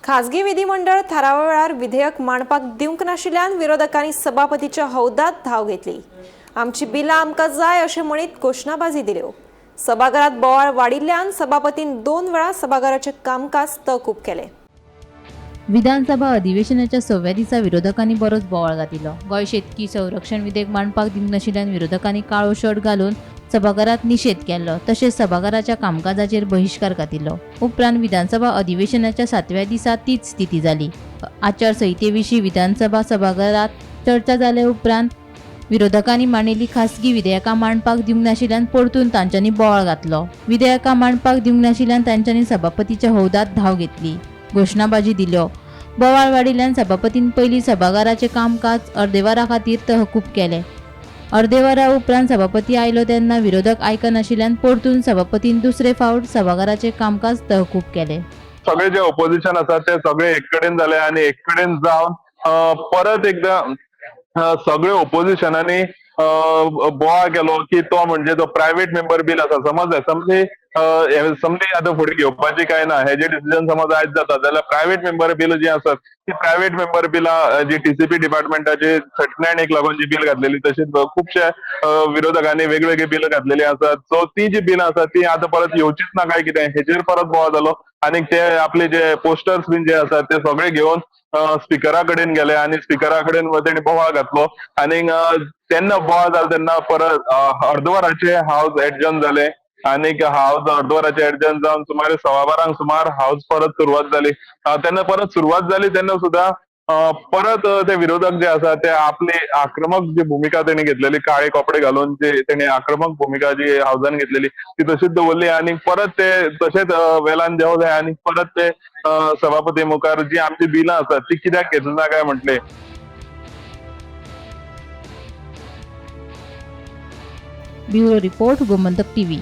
खाजगी विधिमंडळ थारावा वेळार विधेयक मांडपाक दिवंक नाशिल्ल्यान विरोधकांनी सभापतीच्या हौदात धांव घेतली. आमची बिलां आमकां जाय अशें म्हणीत घोशणाबाजी दिल्यो. सभाघरात बोवाळ वाडिल्ल्यान सभापतीन 2 वेळा सभाघराचें कामकाज तहकूब केलें. विधानसभा अधिवेशनाच्या 6व्या दिसा विरोधकांनी बरोच बोवाळ घातिल्लो. गोंय शेतकी संरक्षण विधेयक मांडपाक दिवंक नाशिल्ल्यान विरोधकांनी काळो शर्ट घालून सभाघरात निशेध केल्लो, तशेंच सभाघराच्या कामकाजाचेर बहिश्कार घातिल्लो. उपरांत विधानसभा अधिवेशनाच्या 7व्या दिसा तीच स्थिती जाली. आचारसंहितेविशीं विधानसभा सभाघरात चर्चा जाले उपरांत विरोधकांनी मांडिल्ली खासगी विधेयकां मांडपाक दिवंक नाशिल्ल्यान परतून तांच्यांनी बोवाळ घातलो. विधेयकां मांडपाक दिवंक नाशिल्ल्यान तांच्यांनी सभापतीच्या हौदात धांव घेतली, घोशणाबाजी दिल्यो. बोवाळ वाडिल्ल्यान सभापतीन पयलीं सभाघराचें कामकाज अर्देवरा खातीर तहकूब केलें. अर्देवरा उपरांत सभापती आयलो तेन्ना विरोधक आयकनाशिल्ल्यान परतून सभापतीन दुसरे फावट सभाघराचें कामकाज तहकूब केलें. सगळे जे ओपोजिशन आसा ते सगळे एक कडेन जाले आनी एक कडेन जावन परत एकदा सगळे ओपोजिशनांनी बोवाळ केलो की तो म्हणजे जो प्रायव्हेट मेंबर बील आसा, समज एसेंब्ली एसेंब्ली आतां फुडें घेवपाची काय ना हेजे डिसिजन समज आयज जाता जाल्यार प्रायव्हेट मेंबर बील जी आसात ती प्रायव्हेट मेंबर बिलां जी टीसीपी डिपार्टमेंटाची 39 लागून जी बील घातलेली, तशीच खुबशे विरोधकांनी वेगवेगळी बिलां घातलेली आसात. सो ती जी बिलां आसात ती आतां परत येवचीच ना काय कितें हेचेर परत बोवाळ जालो आनी ते आपले जे पोस्टर्स बीन जे आसात ते सगळे घेवन स्पिकरा कडेन गेले आनी स्पिकरा कडेन तेणी बोवाळ घातलो. आनी तेन्ना बोवाळ जालो तेन्ना परत अर्दवराचे हावज एडजर्न जाले आनी हावज अर्दवराचे एडजर्न जावन सुमारे 12:15 सुमार हावज परत सुरवात जाली. तेन्ना परत सुरवात जाली तेन्ना सुद्दां परत ते विरोधक जे आसा ते आपली आक्रमक जी भुमिका तेणी घेतलेली, काळे कपडे घालून जे तेणी आक्रमक भुमिका जी हावजान घेतलेली ती तशीच दवरली आनी परत ते तशेंच वेलान देंवले आनी परत ते सभापती मुखार जी आमची बिलां आसात ती कित्याक घेतली ना काय म्हटले. Bureau report, Gomantak TV.